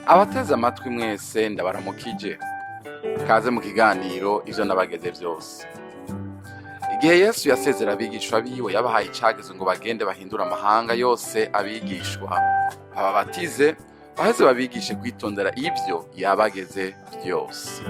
Abateze amatwi mwese, ndabaramukije. Kaze mu kiganiro Ivyo Nabageze Vyose. Igihe Yesu yasezera abigishwa biwe, yabahaye icagezo ngo bagende bahindure amahanga yose abigishwa, bababatize, baheze babigishe kwitondera ivyo yabageze vyose.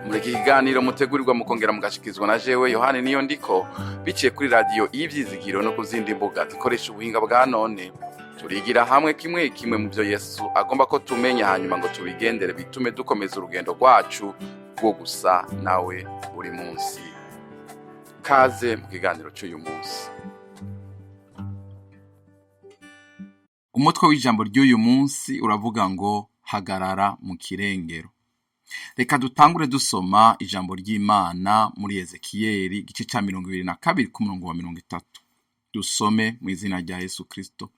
Muri iki kiganiro mutegurirwa mukongera mugashikizwa na jewe Yohani Niyo Ndiko, biciye kuri radiyo Ivyizigiro no ku zindi mbuga zikoresha ubuhinga bwa none, turigira hamwe kimwe kimwe mu byo Yesu agomba ko tumenya, hanyuma ngo tubigendere, bitume dukomeza urugendo rwacu rwo gusa nawe buri munsi. Kaze mu kiganiro cy'uyu munsi. Umutwe w'ijambo ry'uyu munsi uravuga ngo: "Hagarara mu kirengero." Reka dutangure dusoma ijambo ry'Imana muri Ezekiyeli, igice cya 22, ku murongo wa 30. Dusome mu izina rya Yesu Kristo.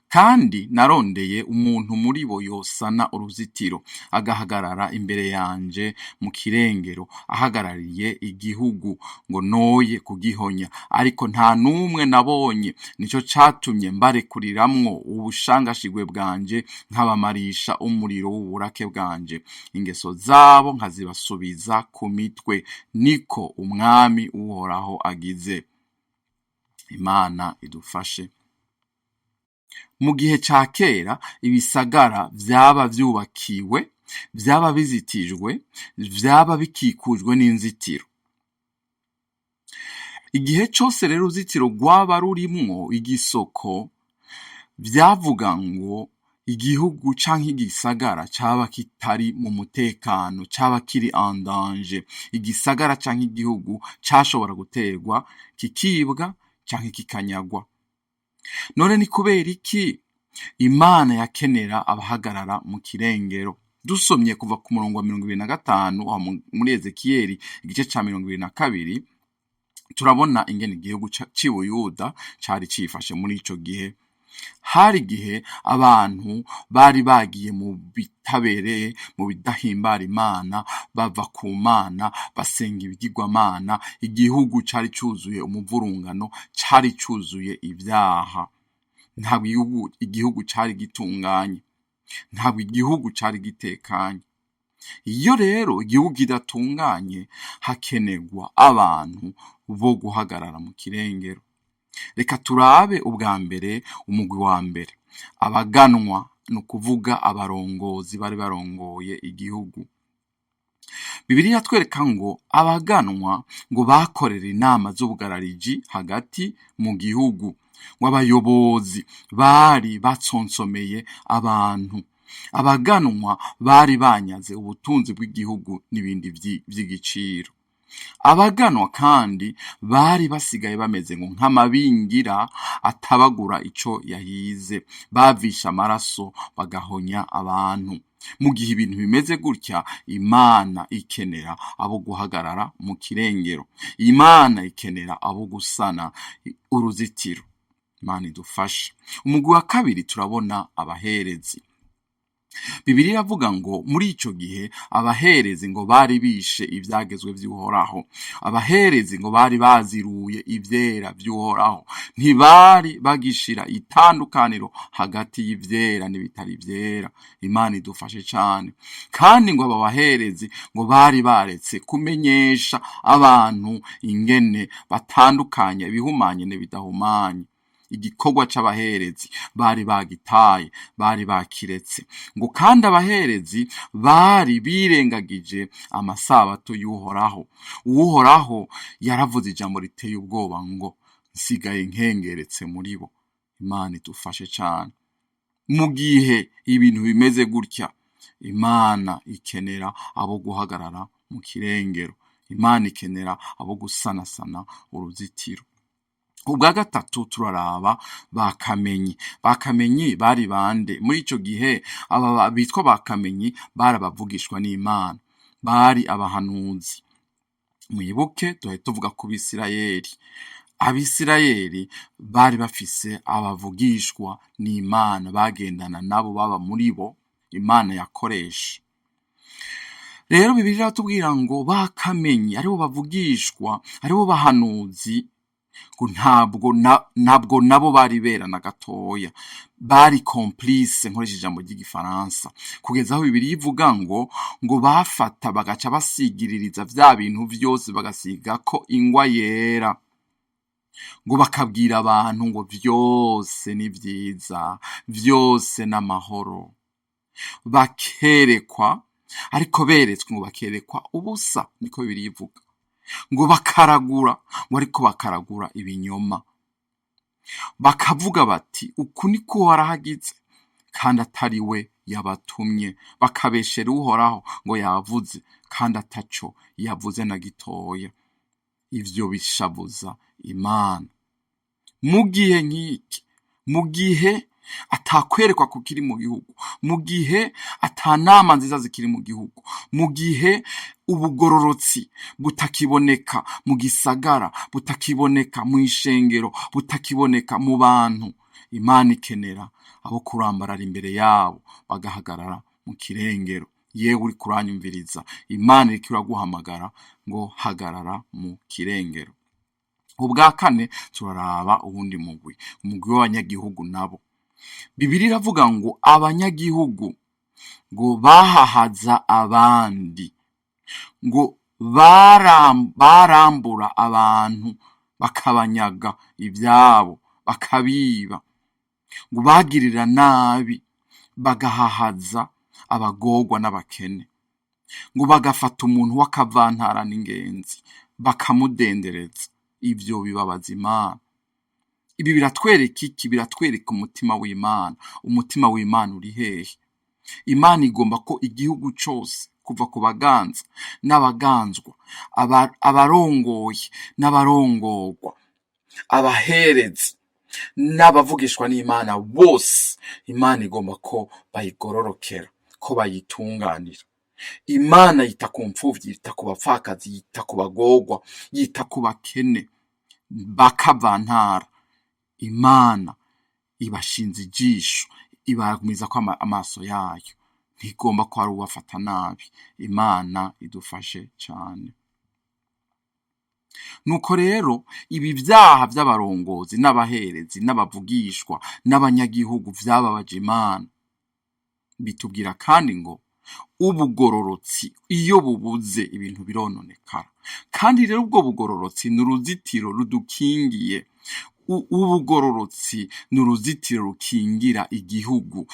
"Kandi narondeye umuntu muri bo yosana uruzitiro, agahagarara imbere yanje mu kirengero, ahagarariye igihugu, ngo noye kugihonya, ariko nta n'umwe nabonye. Nico catumye mbarekuriramwo ubushangashigwe bwanje, nkabamarisha umuriro w'uburake bwanje, ingeso zabo nkazibasubiza ku mitwe. Niko Umwami Uhoraho agize." Imana idufashe. Mu gihe ca kera, ibisagara vyaba vyubakiwe, vyaba bizitijwe, vyaba bikikujwe n'inzitiro. Igihe cose rero uruzitiro rwaba rurimwo igisoko, vyavuga ngo igihugu canke igisagara caba kitari mu mutekano, caba kiri en danger. Igisagara canke igihugu cashobora guterwa, kikibwa canke kikanyagwa. None ni kubera iki Imana yakenera abahagarara mu kirengero? Dusomye kuva ku murongo wa 25 aho muri Ezekiyeli igice ca 22, turabona ingene igihugu c'i Buyuda cari cifashe muri ico gihe. Hari igihe abantu bari bagiye mu bitabereye, mu bidahimbara Imana, bava ku Mana, basenga ibigirwamana. Igihugu cari cuzuye umuvurungano, cari cuzuye ivyaha. Ntabwo igihugu cari gitunganye, ntabwo igihugu cari gitekanye. Iyo rero igihugu kidatunganye, hakenerwa abantu bo guhagarara mu kirengero. Reka turabe ubwa mbere umugwi wa mbere, abaganwa, ni ukuvuga abarongozi bari barongoye igihugu. Bibiliya iratwereka ngo abaganwa ngo bakorera inama z'ubugarariji hagati mu gihugu, ngo abayobozi bari batsonsomeye abantu. Abaganwa bari banyaze ubutunzi bw'igihugu n'ibindi vy'igiciro. Abaganwa kandi bari basigaye bameze ngo nk'amabingira atabagura ico yahize, bavisha amaraso, bagahonya abantu. Mu gihe ibintu bimeze gutya, Imana ikenera abo guhagarara mu kirengero, Imana ikenera abo gusana uruzitiro. Imana idufashe. Umugwi wa kabiri, turabona abaherezi. Bibiliya iravuga ngo muri ico gihe abaherezi ngo bari bishe ivyagezwe vy'Uhoraho. Abaherezi ngo bari baziruye ivyera vy'Uhoraho, ntibari bagishira itandukaniro hagati y'ivyera n'ibitari vyera. Imana idufashe cane. Kandi ngo aba baherezi ngo bari baretse kumenyesha abantu ingene batandukanya ibihumanye n'ibidahumanye. Igikorwa c'abaherezi bari bagitaye, bari bakiretse. Ngo kandi abaherezi bari birengagije amasabato y'Uhoraho. Uhoraho yaravuze ijambo riteye ubwoba ngo: "Nsigaye nkengeretse muri bo." Imana idufashe cane. Mu gihe ibintu bimeze gutya, Imana ikenera abo guhagarara mu kirengero, Imana ikenera abo gusanasana uruzitiro. Ubwa gatatu, turaraba bakamenyi. Bakamenyi bari bande muri ico gihe? Aba bitwa bakamenyi bari abavugishwa n'Imana, bari abahanuzi. Mwibuke duhe tuvuga ku Bisirayeli. Abisirayeli bari bafise abavugishwa n'Imana, bagendana nabo, baba muri bo, Imana yakoresha. Rero Bibiliya iratubwira ngo bakamenyi, aribo bavugishwa, aribo bahanuzi. Ngo ntabwo nabo bari bera na gatoya, bari complice, nkoresha ijambo ry'Igifaransa, kugeza aho Bibiliya ivuga ngo bafata bagaca basigiririza vya bintu vyose, bagasigako ingwa yera, ngo bakabwira abantu ngo vyose ni vyiza, vyose n'amahoro. Bakerekwa, ariko beretswe ngo bakerekwa ubusa, niko Bibiliya ivuga. Ngo bakaragura, ngo ariko bakaragura ibinyoma, bakavuga bati: "Uku niko Uhoraho agize," kandi atari we yabatumye, bakabeshera Uhoraho ngo yavuze kandi ataco yavuze na gitoya. Ivyo bishavuza Imana. Mu gihe nk'iki, mu gihe atakwerekwa kukiri mu gihugu, mu gihe ata nama nziza zikiri mu gihugu, mu gihe ubugororotsi butakiboneka mu gisagara, butakiboneka mu ishengero, butakiboneka mu bantu, Imana ikenera abo kurambarara imbere yabo, bagahagarara mu kirengero. Yewe uri kuranyumviriza, Imana iriko iraguhamagara ngo hagarara mu kirengero. Ubwa kane, turaraba uwundi mugwi, umugwi w'abanyagihugu. Nabo Bibiliya iravuga ngo abanyagihugu ngo bahahaza abandi, ngo barambura abantu, bakabanyaga ivyabo, bakabiba, ngo bagirira nabi, bagahahaza abagorwa n'abakene, ngo bagafata umuntu w'akavantara n'ingenzi bakamudendereza. Ivyo bibabaza Imana. Ibi biratwereka iki? Biratwereka umutima w'Imana. Umutima w'Imana uri hehe? Imana igomba ko igihugu cose, kuva ku baganza n'abaganzwa, abarongoye n'abarongorwa, abaherezi n'abavugishwa n'Imana bose, Imana igomba ko bayigororokera, ko bayitunganira. Imana yita ku mfuvyi, yita ku bapfakazi, yita ku bagorwa, yita ku bakene bakavantara. Imana ibashinze ijisho, ibagumizako amaso yayo, ntigomba ko hari uwubafata nabi. Imana idufashe cane. Nuko rero ibi vyaha vy'abarongozi n'abaherezi n'abavugishwa n'abanyagihugu vyababaje Imana. Bitubwira kandi ngo ubugororotsi iyo bubuze, ibintu birononekara. Kandi rero ubwo bugororotsi ni uruzitiro rudukingiye. Ubugororotsi ni uruzitiro rukingira igihugu,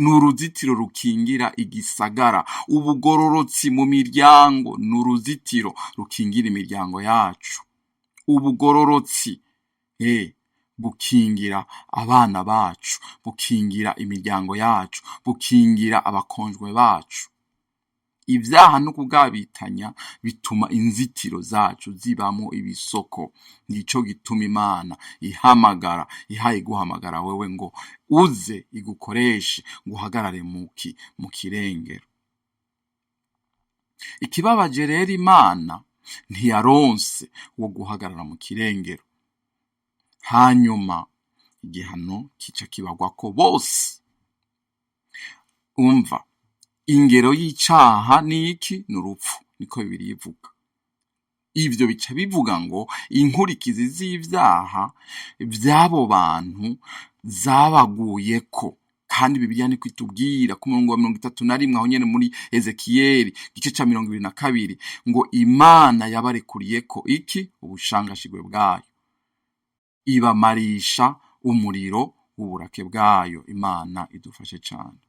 ni uruzitiro rukingira igisagara. Ubugororotsi mu miryango ni uruzitiro rukingira imiryango yacu. Ubugororotsi bukingira abana bacu, bukingira imiryango yacu, bukingira abakonjwe bacu. Ivyaha no kugabitanya bituma inzitiro zacu zibamwo ibisoko. Nico gituma Imana ihamagara, ihaye iguhamagara wewe ngo uze igukoreshe, ngo uhagarare mu kirengero. Ikibabaje rero, Imana ntiyaronse wo guhagarara mu kirengero, hanyuma igihano kica kibagwako bose. Umva, ingero y'icaha ni iki? Ni urupfu, niko Bibiliya ivuga. Ivyo bica bivuga ngo inkurikizi z'ivyaha vy'abo bantu zabaguyeko. Kandi Bibiliya niko itubwira ku murongo wa 31, aho nyene muri Ezekiyeli igice ca 22, ngo Imana yabarekuriyeko iki? Ubushangashigwe bwayo, ibamarisha umuriro w'uburake bwayo. Imana idufashe cane.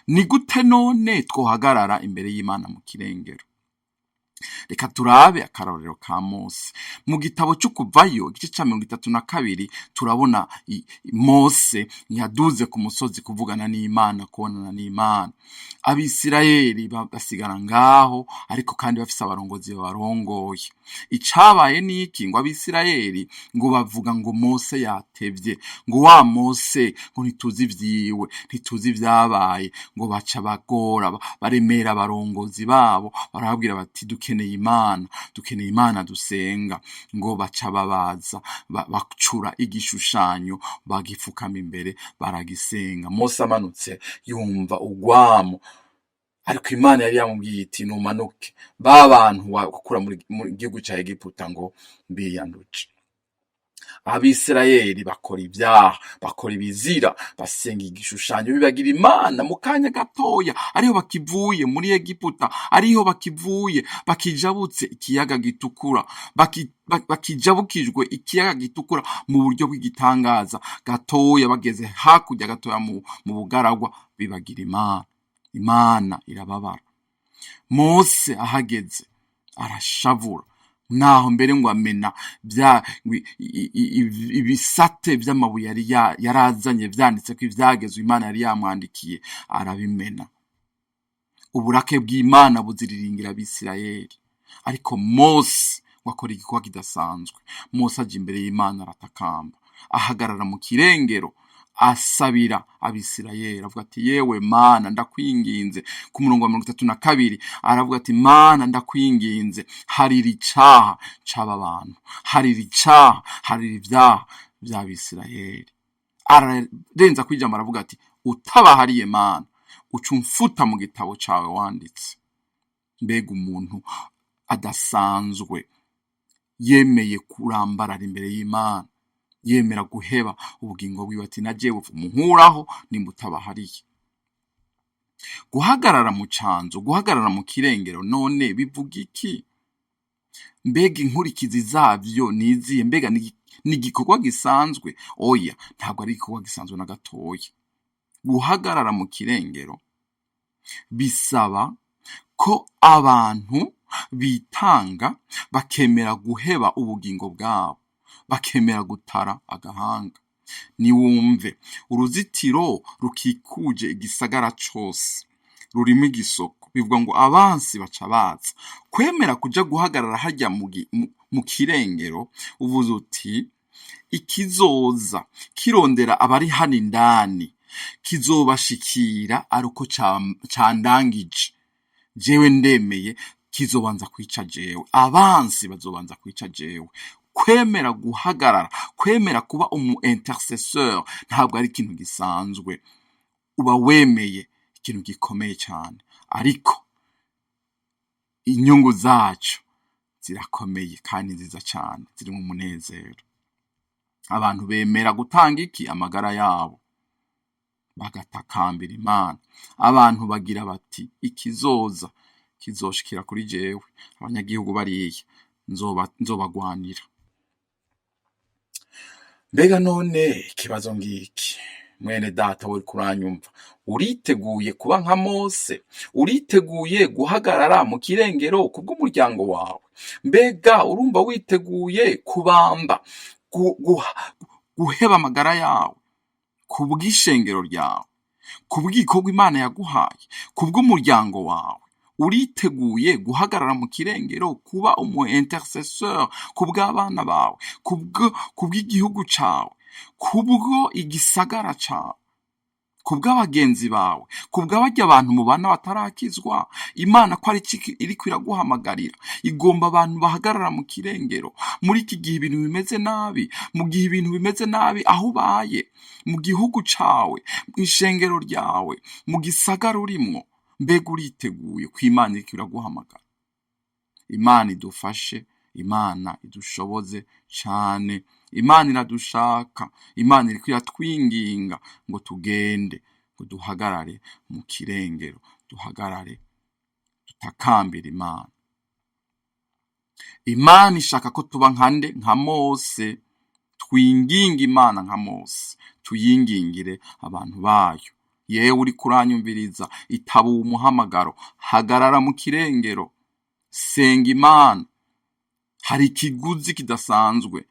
Ni gute none twohagarara imbere y'Imana mu kirengero? Reka turabe akarorero ka Mose. Mu gitabo c'Ukuvayo, igice ca 32, turabona Mose yaduze ku musozi kuvugana n'Imana, kubonana n'Imana. Abisirayeli basigara ngaho, ariko kandi bafise abarongozi babarongoye. Icabaye niki? Ngo Abisirayeli ngo bavuga ngo Mose yatevye, ngo wa Mose ngo ntituzi ivyiwe, ntituzi ivyabaye. Ngo baca bagora, baremera abarongozi babo, barababwira bati: "Dukeneye Imana, dukeneye Imana dusenga." Ngo baca babaza, bacura igishushanyo, bagifukama imbere, baragisenga. Mose amanutse yumva urwamo, ariko Imana yari yamubwiye iti: "Numanuke, ba bantu wakura mu gihugu ca Egiputa ngo biyanduje." Abisirayeli bakora ibyaha, bakora ibizira, basenga igishushanyo, bibagira Imana mu kanya gatoya. Ariho bakivuye muri Egiputa, ariho bakivuye, bakijabutse ikiyaga gitukura, bakijabukijwe ikiyaga gitukura mu buryo bw'igitangaza gatoya, bageze hakurya gatoya mu bugaragwa, bibagira Imana. Imana irababara. Mose ahageze arashavura, naho mbere ngo amena bya ibisate vy'amabuye yari yarazanye vyanditseko ivyagezwe Imana yari yamwandikiye, arabimena. Uburake bw'Imana buziriringira Abisirayeli. Ariko Mose ngo akora igikorwa kidasanzwe. Mose aja imbere y'Imana, aratakamba, ahagarara mu kirengero, asabira Abisirayeli, avuga ati: "Yewe Mana, ndakwinginze." Ku murongo wa 32 aravuga ati: "Mana, ndakwinginze, harira icaha c'aba bantu, harira icaha, harira ivyaha vy'Abisirayeli." Ararenza kwijambo, aravuga ati: "Utabahariye Mana, uca umfuta mu gitabo cawe wanditse." Mbega umuntu adasanzwe! Yemeye kurambarara imbere y'Imana, yemera guheba ubugingo bwiwe, ati: "Na jewe munkuraho nimba utabahariye." Guhagarara mu canzo, guhagarara mu kirengero, none bivuga iki? Mbega inkurikizi zavyo nizihe? Mbega ni igikorwa gisanzwe? Oya, ntabwo ari igikorwa gisanzwe na gatoya. Guhagarara mu kirengero bisaba ko abantu bitanga, bakemera guheba ubugingo bwabo, bakemera gutara agahanga. Niwumve, uruzitiro rukikuje igisagara cose rurimo igisoko, bivuga ngo abansi baca baza. Kwemera kuja guhagarara harya mu kirengero, uvuze uti: "Ikizoza kirondera abari hano indani kizobashikira ari uko candangije jewe. Ndemeye, kizobanza kwica jewe, abansi bazobanza kwica jewe." Kwemera guhagarara, kwemera kuba umu intercesseur ntabwo ari ikintu gisanzwe. Uba wemeye ikintu gikomeye cyane, ariko inyungu zacu zirakomeye kandi nziza cyane, zirimo umunezero. Abantu bemera gutanga iki? Amagara yabo, bagatakambira Imana. Abantu bagira bati: "Ikizoza kizoshikira kuri jewe, abanyagihugu bariya nzobagwanira." Mbega none ikibazo ngiki, mwene data we kuranyumva, uriteguye kuba nka Mose? Uriteguye guhagarara mu kirengero kubw'umuryango wawe? Mbega urumva witeguye kubamba, guheba amagara yawe kubw'ishengero ryawe, kubw'igikorwa Imana yaguhaye, kubw'umuryango wawe? Uriteguye guhagarara mu kirengero, kuba umu intercesseur kubw'abana bawe, kubw'igihugu cawe, kubwo igisagara cawe, kubw'abagenzi bawe, kubw'abarya abantu mubana batarakizwa? Imana ko ari iki iriko iraguhamagarira? Igomba abantu bahagarara mu kirengero muri iki gihe ibintu bimeze nabi, mu gihe ibintu bimeze nabi aho ubaye, mu gihugu cawe, mu ishengero ryawe, mu gisagara urimwo. Mbega uriteguye ko Imana iriko iraguhamagara? Imana idufashe, Imana idushoboze cane. Imana iradushaka, Imana iriko iratwinginga ngo tugende, ngo duhagarare mu kirengero, duhagarare dutakambira Imana. Imana ishaka ko tuba nka nde? Nka Mose. Twinginga Imana nka Mose, tuyingingire abantu bayo. Yewe uriko uranyumviriza, itaba umuhamagaro, hagarara mu kirengero, senga Imana. Hari ikiguzi kidasanzwe.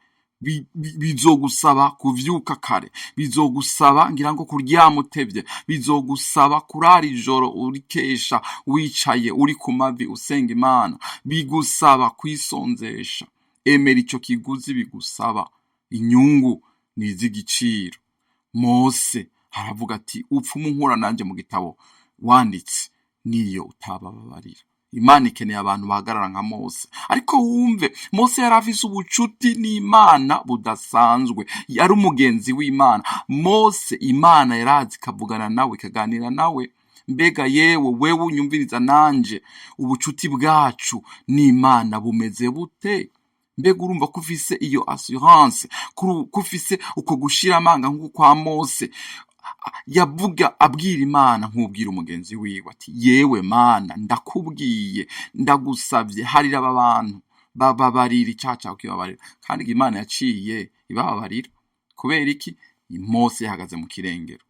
Bizogusaba kuvyuka kare, bizogusaba ngira ngo kuryama utevye, bizogusaba kurara ijoro urikesha, wicaye uri ku mavi usenga Imana, bigusaba kwisonzesha. Emera ico kiguzi bigusaba, inyungu ni iz'igiciro. Mose aravuga ati: "Upfa umunkura nanje mu gitabo wanditse niyo utabababarira." Imana ikeneye abantu bahagarara nka Mose. Ariko wumve, Mose yari afise ubucuti n'Imana budasanzwe, yari umugenzi w'Imana Mose. Imana yarazi ikavugana nawe, ikaganira nawe. Mbega yewe wewe unyumviriza, nanje ubucuti bwacu n'Imana bumeze bute? Mbega urumva ko ufise iyo assurance, ko ufise uko gushira amanga nk'uko kwa Mose yavuga, abwira Imana nk'ubwira umugenzi wiwe ati: "Yewe Mana, ndakubwiye, ndagusabye, harira aba bantu, bababarira icyaha cyawe, ukibabarira." Kandi Imana yaciye ibababarira. Kubera iki? Mose yahagaze mu kirengero.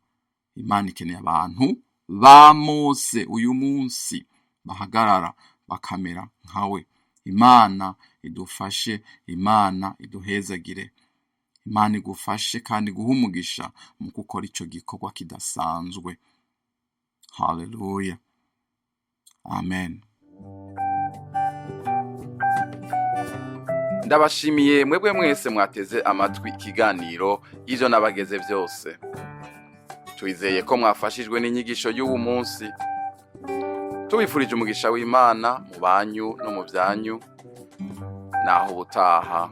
Imana ikeneye abantu ba Mose uyu munsi, bahagarara bakamera nkawe. Imana idufashe, Imana iduhezagire, Imana igufashe kandi iguhe umugisha mu gukora ico gikorwa kidasanzwe. Haleluya, amen. Ndabashimiye mwebwe mwese mwateze amatwi ikiganiro Ivyo Nabageze Byose. Twizeye ko mwafashijwe n'inyigisho y'uwu munsi. Tubifurije umugisha w'Imana mu banyu no mu byanyu. Naho ubutaha.